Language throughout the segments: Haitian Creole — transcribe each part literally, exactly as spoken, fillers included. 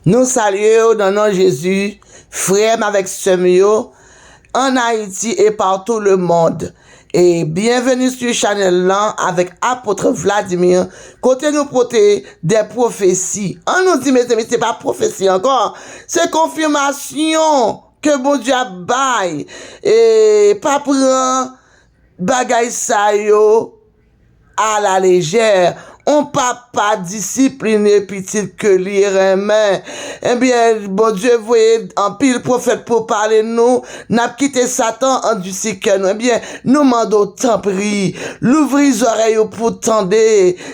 Nou salye w nan non Jezi, frè m avèk sè m yo, an Ayiti e partou lemonn. E byenveni sou chanèl lan avèk Apot Vladimir, kote nou pote de pwofesi. An nou di, mezanmi, se pa pwofesi ankò, se konfimasyon ke Bondye ap bay. E pa pran bagay sa yo alalejè. On papa disipline pitit ke li renmen. Ebyen, Bondye voye anpil pwofèt pou pale nou. N ap kite Satan andisi kè nou. Ebyen, nou mande w tanpri, louvri zòrèy ou pou tande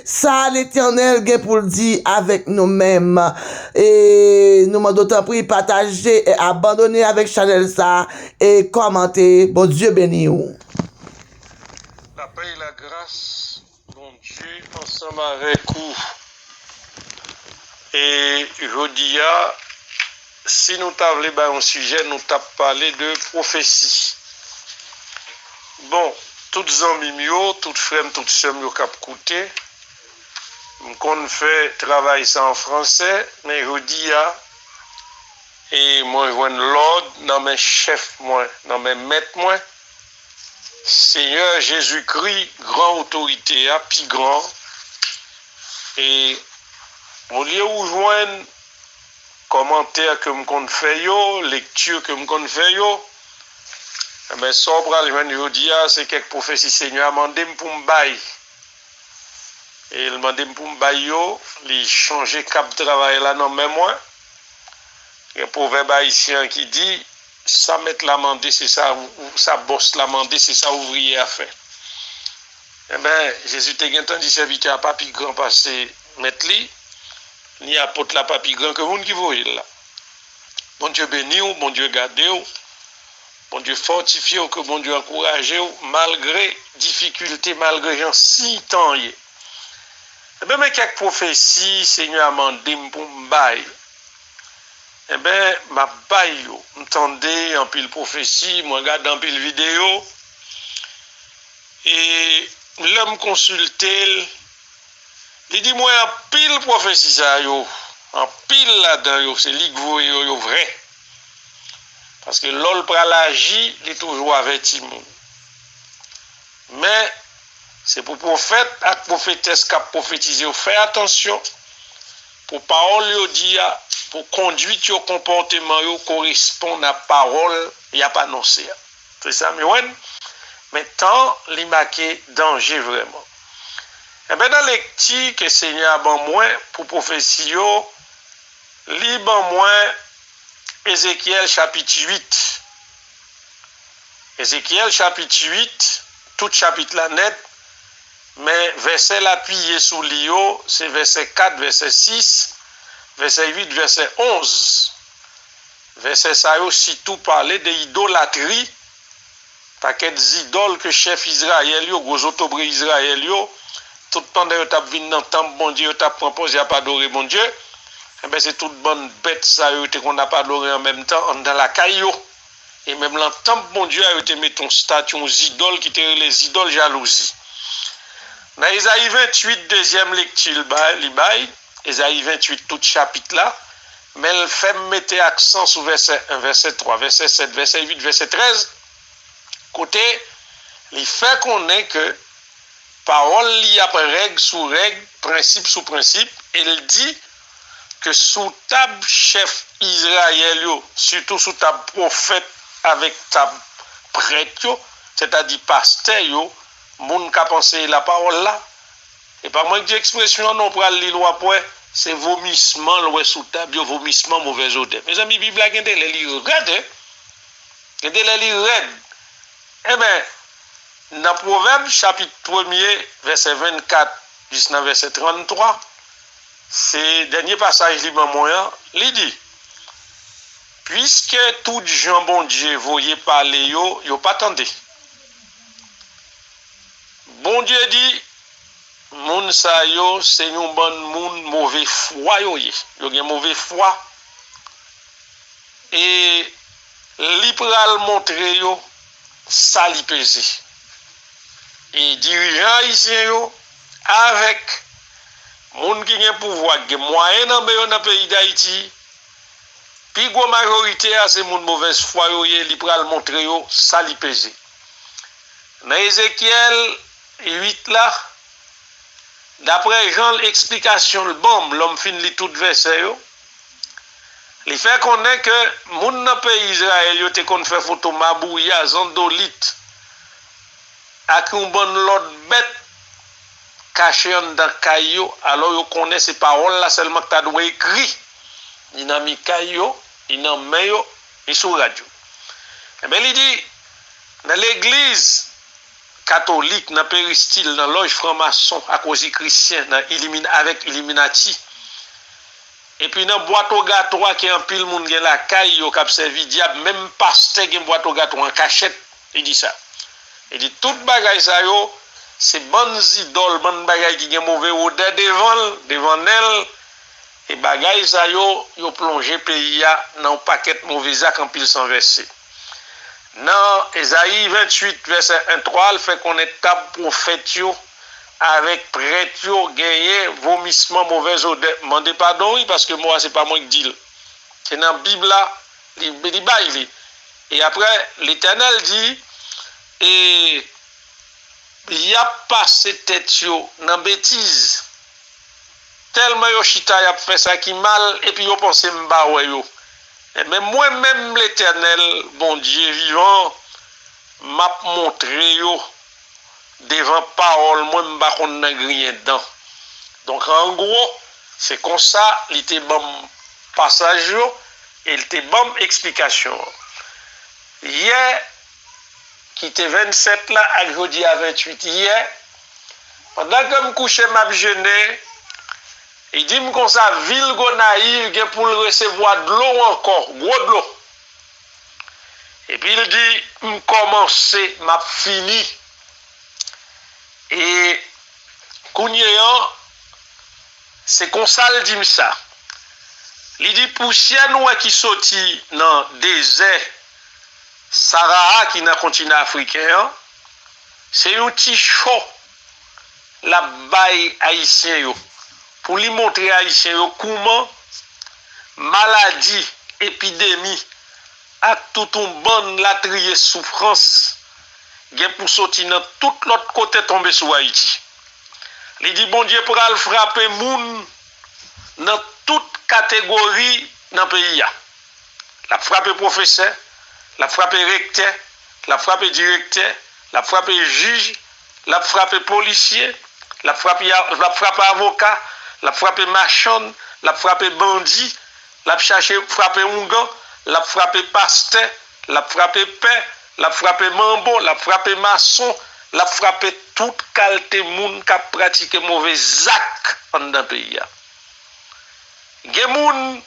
sa Letènèl gen pou l di avèk nou menm. E nou mande w tanpri, pataje e abòne avèk chanèl sa e kòmante. Bondye beni w. Lapè e lagras Bondye ansanm avèk ou. E jodi a, si nou ta vle bay yon sijè, nou t ap pale de pwofesi. Bon, tout zanmi m yo, tout frè m, tout sè m yo k ap koute, m konn fè travay sa an fransè, men jodi a, e mwen jwenn lòd nan men chèf mwen, nan men mèt mwen, Senyè Jezikri, gran otorite a, pi gran. E olye ou jwenn kòmantè ke m konn fè yo, lekti ke m konn fè yo, enben, sa w pral jwenn jodi a, se kèk pwofesi Senyè a mande m pou m bay. E l mande m pou m bay yo, li chanje kab travay la nan men mwen. Gen pwovèb ayisyen an ki di, sa mèt la mande, se sa, sa bòs la mande, se sa ouvriyè a fè. Enben, Jezi te gentan di sèvitè a pa pi gran pase mèt li, ni apot la pa pi gran ke moun ki voye l la. Bondye beni w, Bondye gade w, Bondye fòtifye w, ke Bondye ankouraje w, malgre difikilte, malgre jan siy tan ye. Enben, men kèk pwofesi Senyè a mande m pou m bay. Enben, m ap bay yo. M tande anpil pwofesi, mwen gade anpil videyo. E lè m konsilte l, li di mwen anpil pwofesi sa yo, anpil ladan yo, se li k voye yo, yo vrè. Paske lè w pral aji, li toujou avèti moun. Men, se pou pwofèt ak pwofetès k ap pwofetize yo fè atansyon pou pawòl yo di a, pou kondwit yo, konpòteman yo koresponn a pawòl y ap anonse a. Se sa m jwenn. Men tan li make danje vrèman. Enben, nan lekti ke Senyè a ban mwen pou pwofesi yo, li ban mwen Ezekyèl chapit uit. Ezekyèl chapit uit, tout chapit la nèt, men vèsè l apiye sou li yo, se vèsè kat, vèsè sis, vèsè uit, vèsè onz. Vèsè sa yo sitou pale de idolatri, pakèt zidòl ke chèf Izrayèl yo, gwo zotobre Izrayèl yo, tout pandan yo t ap vin nan tanp Bondye, yo t ap pran pòz y ap adore Bondye, enben, se tout bann bèt sa yo, yo te konn ap adore an menm tan anndan lakay yo. E menm lan tanp Bondye a, yo te mete yon estati, yon zidòl ki te rele zidòl jalouzi. Nan Ezayi venntuit, dezyèm lekti l bay, li bay, Ezayi venntuit, tout chapit la, men l fè m mete aksan sou vèsè en, vèsè twa, vèsè sèt, vèsè uit, vèsè trèz, kote li fè konnen ke pawòl li ap règ sou règ, prensip sou prensip, e l di ke sou tab chèf Izrayèl yo, sitou sou tab pwofèt avèk tab prèt yo, sètadi pastè yo, moun k ap anseye lapawòl la, e pa mwen k di ekspresyon an non, w pral li l, w ap wè, se vomisman l wè sou tab yo, vomisman, movèz odè. Mezanmi, Bib la gen de lè li rèd, wi. Gen de lè li rèd. Enben, nan Pwovèb chapit premye, vèsè vennkat jis nan vèsè tranntwa, se dènye pasaj li ban mwen an, li di, piske tout jan Bondye voye pale yo, yo pa tande. Bondye di, moun sa yo se yon bann moun move fwa yo ye. Yo gen move fwa. E li pral montre yo sa li peze. E dirijan ayisyen yo, avèk moun ki gen pouvwa, ki gen mwayen nan men yo nan peyi Dayiti, Pi gwo majorite a se moun movèz fwa yo ye, li pral montre yo sa li peze. Nan Ezekyèl uit la, daprè jan l eksplikasyon l ban m, lè m fin li tout vèsè yo, li fè konnen ke moun nan peyi Izrayèl yo te konn fè foto mabouya, zandolit, ak yon bann lòt bèt kache anndan kay yo, alò yo konnen se pawòl la sèlman k ta dwe ekri, ni nan mi kay yo, ni nan men yo, ni sou rad yo. Enben, li di, nan legliz katolik, nan peristil, nan lòj franmason, akozi krisyen, nan ilimin, avèk iliminati, epi nan bwat ogatwa ke anpil moun gen lakay yo k ap sèvi dyab, menm pastè gen bwat ogatwa an kachèt, li di sa. Li di tout bagay sa yo, se bann zidòl, bann bagay ki gen move wodè devan l, devan nen l, e bagay sa yo, yo plonje peyi a nan yon pakèt move zak, anpil san vèse. Nan Ezayi venntuit, vèsè en twa, l fè konnen tab pwofèt yo avèk prèt yo genyen vomisman, movèz odè. Mande padon, wi, paske mo a se pa mwen ki di l. Se nan Bib la, li, li bay li. E apre, Letènèl di, e y ap pase tèt yo nan betiz. Tèlman yo chita, y ap fè sa ki mal, epi yo panse m pa wè yo. Enben, mwen menm, Letènèl, Bondye vivan, m ap montre yo devan pawòl mwen, m pa konn nan griyen dan. Donk, an gwo, se konsa li te ban m pasaj yo e li te ban m eksplikasyon an. Yè, ki te vennsèt la ak jodi a ventuit yè, pandan ke m kouche m ap jene, li di m konsa, vil Gonayiv gen pou l resevwa dlo ankò, gwo dlo. Epi l di, m kòmanse, m ap fini. E kounye an, se konsa l di m sa. Li di, pousyè nwè ki soti nan dezè Sahara ki nan kontinan afriken an, se yon ti cho l ap bay Ayisyen yo, pou li montre Ayisyen yo kouman maladi, epidemi, ak tout yon bann latriye soufrans gen pou soti nan tout lòt kote tonbe sou Ayiti. Li di Bondye pral frape moun nan tout kategori nan peyi a. L ap frape pwofesè, l ap frape rektè, l ap frape direktè, l ap frape jij, l ap frape polisye, l ap frape, l ap frape avoka, l ap frape machann, l ap frape bandi, l ap chache frape oungan, l ap frape pastè, l ap frape pè, l ap frape manbo, l ap frape mason, l ap frape tout kalte moun k ap pratike move zak anndan peyi a. Gen moun,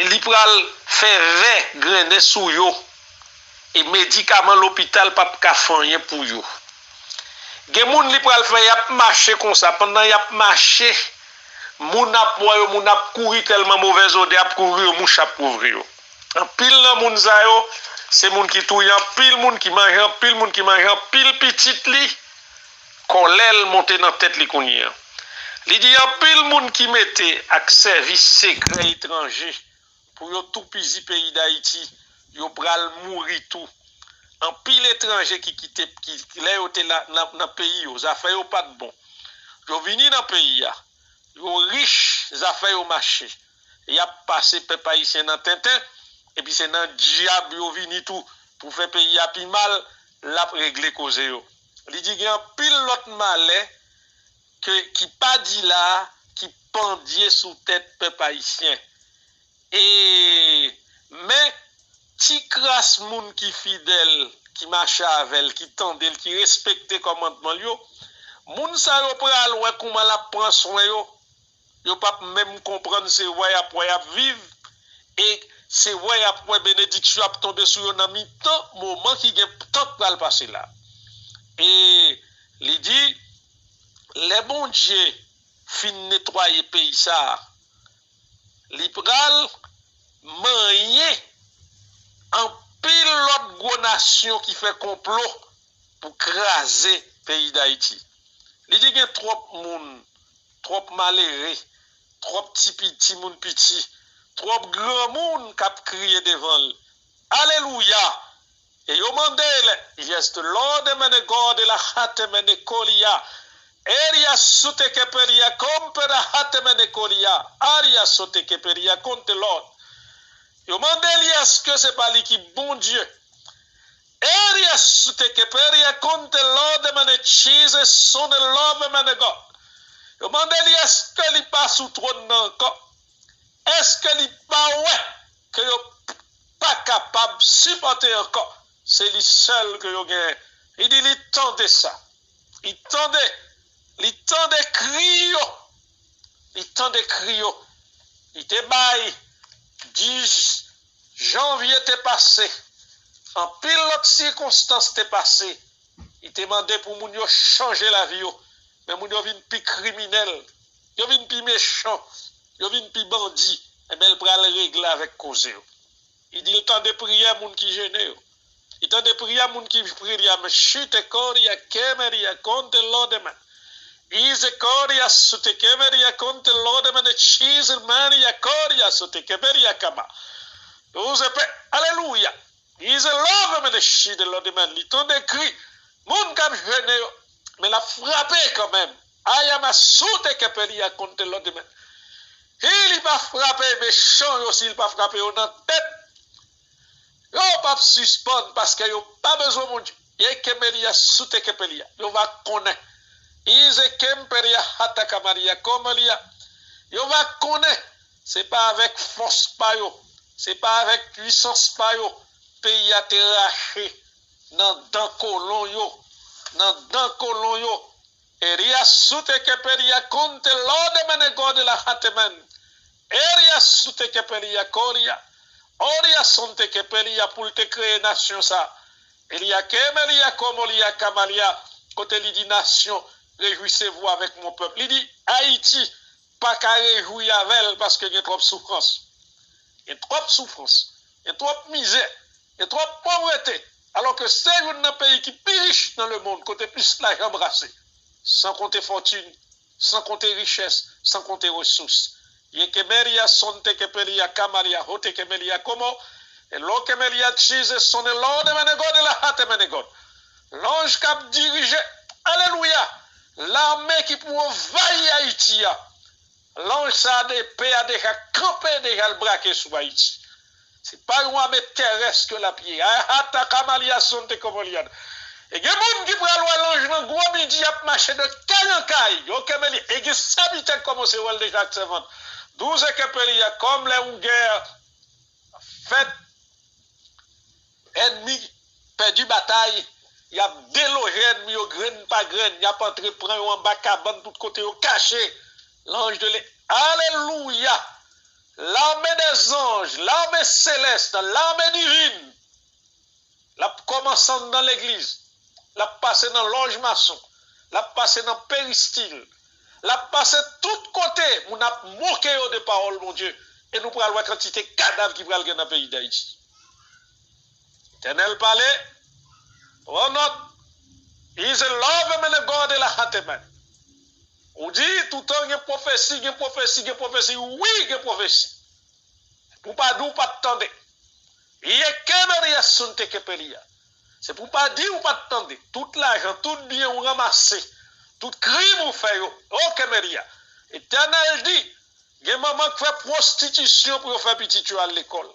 li pral fè vè grennen sou yo, e medikaman lopital p ap ka fè anyen pou yo. Gen moun, li pral fè, y ap mache konsa, pandan y ap mache, moun ap wè yo, moun ap kouri tèlman movèz odè ap kouvri yo, mouch ap kouvri yo. Anpil nan moun sa yo, se moun ki touye anpil moun, ki manje anpil moun, ki manje anpil pitit li, kòlè l monte nan tèt li kounye a. Li di anpil moun ki mete ak sèvis sekrè etranje pou yo toupizi peyi Dayiti, yo pral mouri tou. Anpil etranje ki kite, ki, lè yo te la, nan, nan peyi yo, zafè yo pa t bon. Yo vini nan peyi a, yo rich, zafè yo mache. Y ap pase pèp ayisyen nan tenten, epi se nan dyab yo vini tou pou fè peyi a pi mal, l ap regle koze yo. Li di gen anpil lòt malè ke, ki pa di la, ki pandye sou tèt pèp ayisyen. E, men, ti kras moun ki fidèl, ki mache avè l, ki tande l, ki respekte kòmandman l yo, moun sa yo pral wè kouman l ap pran swen yo. Yo p ap menm konprann se wè y ap wè y ap viv, e se wè y ap wè benediksyon ap tonbe sou yo nan mitan moman ki gen tan k pral pase la. E li di, lè Bondye fin netwaye peyi sa a, li pral manyen anpil lòt gwo nasyon ki fè konplo pou kraze peyi Dayiti. Li di gen twòp moun, twòp malere, twòp ti pi-, timoun piti, pwòp granmoun k ap kriye devan l. Alelouya! E yo mande l, Yès de lòdemene gòde la hatemene kolia. Eria suteke peria kompera hatemene kolia. Aria soteke peria konte lòd. Yo mande li èske se pa li ki Bondye. Eria suteke peria konte lòdemene chize sonde lòvemene gòd. Yo mande li èske li pa sou twòn nan ankò. Èske li pa wè ke yo pa kapab sipòte ankò? Se li sèl ke yo genyen. Li di li tande sa. Li tande. Li tande kri yo. Li tande kri yo. Li te bay dis janvye te pase. Anpil lòt sikonstans te pase. Li te mande pou moun yo chanje lavi yo. Men moun yo vin pi kriminèl. Yo vin pi mechan. Yo vin pi bandi. Enben, l pral regle avèk koze yo. Li di l tande priyè moun ki jene yo. Li tande priyè moun ki priye a, men chite kòri a kemeri a konte lòdemen. Ize kòri a sute kemeri a konte lòdemen e chize mani a kòri a sute kemeri a kama. Uze pe, alelouya. Ize lòdemen e chide lòdemen. Li tande kri moun k ap jene yo, men l ap frape kanmenm. Ayama sute kepeli a konte lòdemen. Hi, li pa frape mechan yo, si l pa frape yo nan tèt, yo p ap sispann paske yo pa bezwen Bondye. Ye kemeli a sute kepeli a. Yo va konnen. Ize kempeli a hataka mali a kòman li a. Yo va konnen. Se pa avèk fòs pa yo. Se pa avèk pwisans pa yo. Peyi a te rache nan dan kolon yo. Nan dan kolon yo. Eria sute ke peria konte lòde mene gòde la hatemen. Eria sute ke peria koria. Oria sonte ke peria pou l te kreye nasyon sa. Elia kemelia komolia kamalia. Kote li di nasyon, réjouissez-vous avec mon peuple. Li di Ayiti pa ka rejwi avè l paske gen twòp soufrans. Gen twòp soufrans. Gen twòp mizè. Gen twòp povrete. Alò ke se youn nan peyi ki pi rich nan lemonn, kote plis lajan brase. San konte fòtin, san konte richès, san konte resous. Ye ke meri a sonte ke peli a kamali a hote ke meli a komo, e lo ke meli a chize sonnen lòde mene gòde la hate mene gòd. Lanj k ap dirije, alelouya, lame ki pou anvayi Ayiti a. Lanj sa a de pe a deja kanpe, deja l brake sou Ayiti. Se pa yon ame terès ke l ap ye. Ayahata kamalia sonte komolia. E gen moun ki pral wè lanj nan gwo midi ap mache de kay an kay. Yo kemeli. E gen sèvitè k kòmanse wè l deja ak sèvant. Douz e ke peli a kòm lè yon gè fèt, ènmi pèdi batay, y ap deloje ènmi yo grenn pa grenn, y ap antre pran yo anba kabann tout kote yo kache. Lanj de le, alelouya! L'armée des anges, l'armée céleste, l'armée divine. L ap kòmanse anndan legliz. L ap pase nan lòj mason. L ap pase nan peristil. L ap pase tout kote moun ap moke yo de pawòl Bondye. E nou pral wè kantite kadav ki pral gen nan peyi Dayiti. Letènèl pale, pran nòt, is a love mene gòde la hatemen. Ou di, toutan gen pwofesi, gen pwofesi, gen pwofesi. Wi, gen pwofesi. Pou pa di w pa t tande. Ye kemeri a sunte kepeli a. Se pou pa di w pa t tande. Tout lajan, tout byen ou ranmase, tout krim ou fè yo, o kemeri a. Etènèl di, gen manman k fè pwostitisyon pou yo fè pitit yo al lekòl.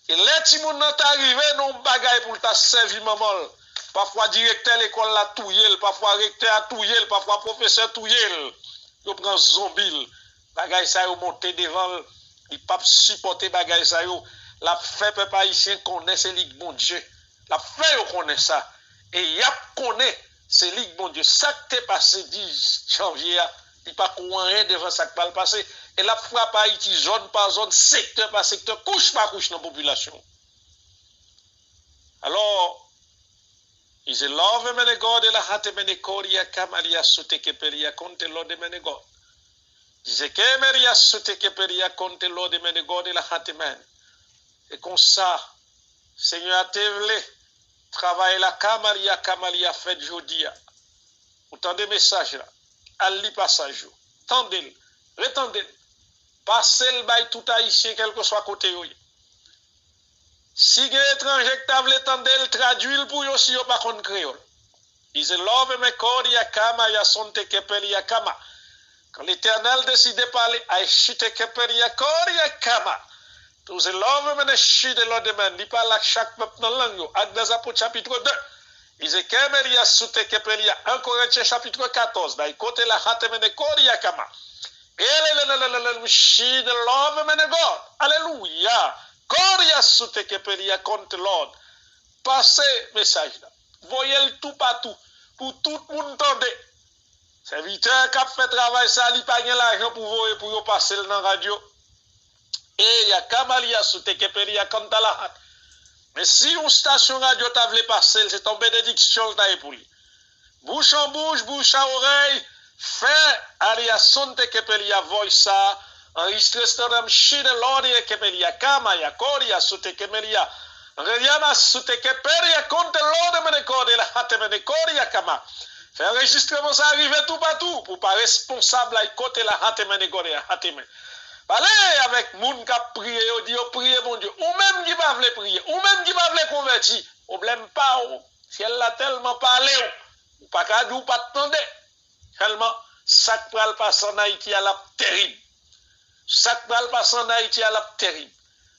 E lè timoun nan ta rive nan yon bagay pou l ta sèvi manman l, pafwa direktè lekòl la touye l, pafwa rektè a touye l, pafwa pwofesè touye l. Yo pran zonbi l. Bagay sa yo monte devan l. Li p ap sipòte bagay sa yo. L ap fè pèp ayisyen konnen se li k Bondye. L ap fè yo konnen sa. E y ap konnen se li k Bondye. Sa k te pase dis janvye a, li pa ko anyen devan sa k pral pase. E l ap frape Ayiti zòn pa zòn, sektè pa sektè, kouch pa kouch nan popilasyon. Alò, ize love mene gòde la hate mene kòri a kamalia sute kepeli a konte lòde mene gòd. Dize kemeria sute keperia konte lòde mene gòde la hate men. E konsa, Senyè a te vle, travay la kamalia kamalia fèt jodi a. Ou tande mesaj la, al li pasaj yo. Tande l, retande l. Pase l bay tout Ayisyen, kèlkeswa kote yo ye. Si gen etranje k ta vle tande l, tradui l pou yo si yo pa konn kreyòl. Ize love me kori akama ya sonte kepeli akama. Kan Letènèl deside pale, ay chite kepeli ya kori akama. Touze love mene chide lòdemen. Li pale ak chak pèp nan lang yo. Ak dan Zapot chapit de. Ize kemeli ya sute kepeli ya. En Korentyen chapit katòz. Day kote la hate mene kori akama. Elelelelelelel, she the Lord, women of God. Alelouya. Glorya sou te kepelia konte Lord. Pase mesaj la. Voye l toupatou pou tout moun tande. Sèvitè k ap fè travay sa, li pa gen lajan pou voye pou yo pase l nan radyo. E ya kamalia sou te kepelia kanta lahat. Men si yon stasyon radyo ta vle pase l, se t yon benediksyon l ta ye pou li. Bouch an bouch, bouch a orèy, fè Ariasonte Kepelia voice sa, anrejistre Stardom Shide Lord e Kepelia Kama ya Koria Sute Kemelia Reyama Sute Kepelia Konte Lord Mene Kode la Hate Mene Koria Kama. Fè anrejistreman sa rive toupatou pou pa responsab la kote la Hate Mene Kode la Hate Mene. Pale avèk moun k ap priye yo, di yo priye Bondye. Ou menm ki pa vle priye, ou menm ki pa vle konvèti, pwoblèm pa w. Syèl la tèlman pale w, ou pa ka di w pa t tande. Sèlman, sa k pral pase ann Ayiti a, l ap terib. Sa k pral pase ann Ayiti a, l ap terib.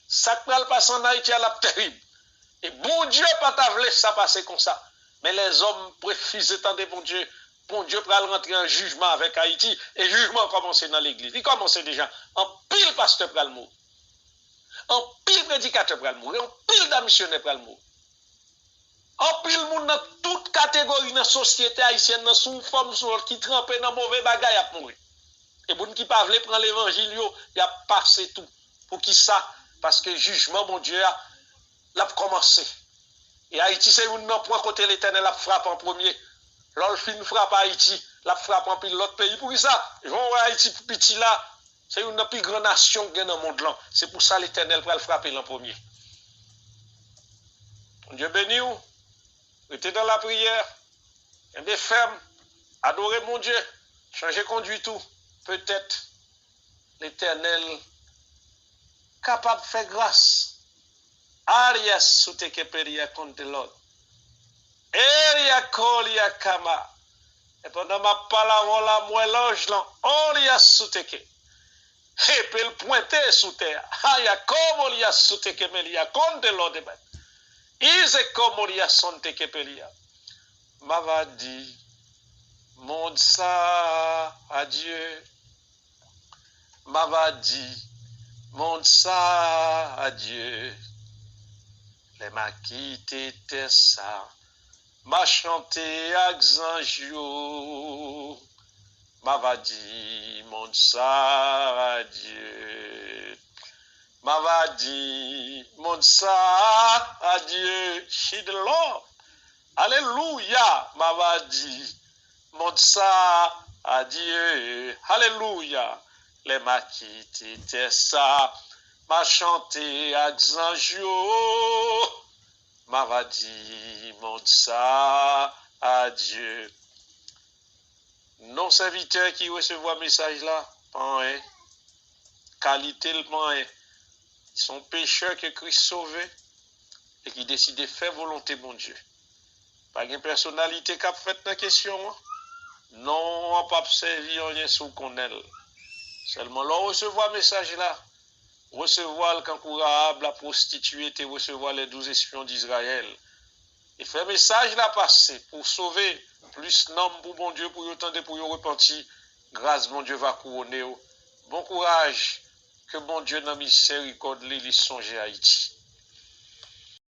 Sa k pral pase ann Ayiti a, l ap terib. E Bondye pa ta vle sa pase konsa. Men lèzòm refize tande Bondye. Bondye pral rantre an jijman avèk Ayiti. E jijman an kòmanse nan legliz. Li kòmanse deja. Anpil pastè pral mouri. Anpil predikatè pral mouri. Anpil da misyonè pral mouri. Anpil moun nan tout kategori nan sosyete ayisyèn nan, sou yon fòm sou lòt, ki tranpe nan move bagay ap mouri. E moun ki pa vle pran levanjil yo, y ap pase tou. Poukisa? Paske jijman Bondye a, l ap kòmanse. E Ayiti se youn nan pwen kote Letènèl ap frape an premye. Lè l fin frape Ayiti, l ap frape anpil lòt peyi. Poukisa? Jan w wè Ayiti piti la, se youn nan pi gran nasyon k gen nan mond lan. Se pou sa Letènèl pral frape l an premye. Bondye beni w. Rete nan lapriyè. Kenbe fèm. Adore Bondye. Chanje kondwit ou. Petèt Letènèl kapab fè gras. Arias sou te keperia konte lòd. Eria kolia kama. E pandan m ap pale avè w la, m wè lanj lan. Orias sou te ke. Epe l pwente sou tè a. Haya komo li a sou te ke men li a konte lòd e mèt. Ize komo li a son te ke pe li a. M ava di mond sa adye. M ava di mond sa adye. Lè m a kite tè sa, m a chante ak zanj yo. M ava di mond sa adye. M ava di mond sa adye. She the Lord. Alelouya. M ava di mond sa adye. Alelouya. Lè m a kite tè sa, m a chante ak zanj yo. M ava di mond sa adye. Non sèvitè ki resevwa mesaj la, pa anyen. Kalite l pa anyen. Li se yon pechè ke Kris sove e ki deside fè volonte Bondye. Pa gen pèsonalite k ap fèt nan kesyon an. Non an p ap sèvi anyen si w konnen l. Sèlman lè w resevwa mesaj la, resevwa l kankou Rahab lapwostitiye te resevwa les douze espions d'Israël. E fè mesaj la pase pou w sove plis nanm pou Bondye, pou yo tande, pou yo repanti. Gras Bondye va kouwone w. Bon kouraj. Ke Bondye nan mizèrikòd li, li sonje Ayiti.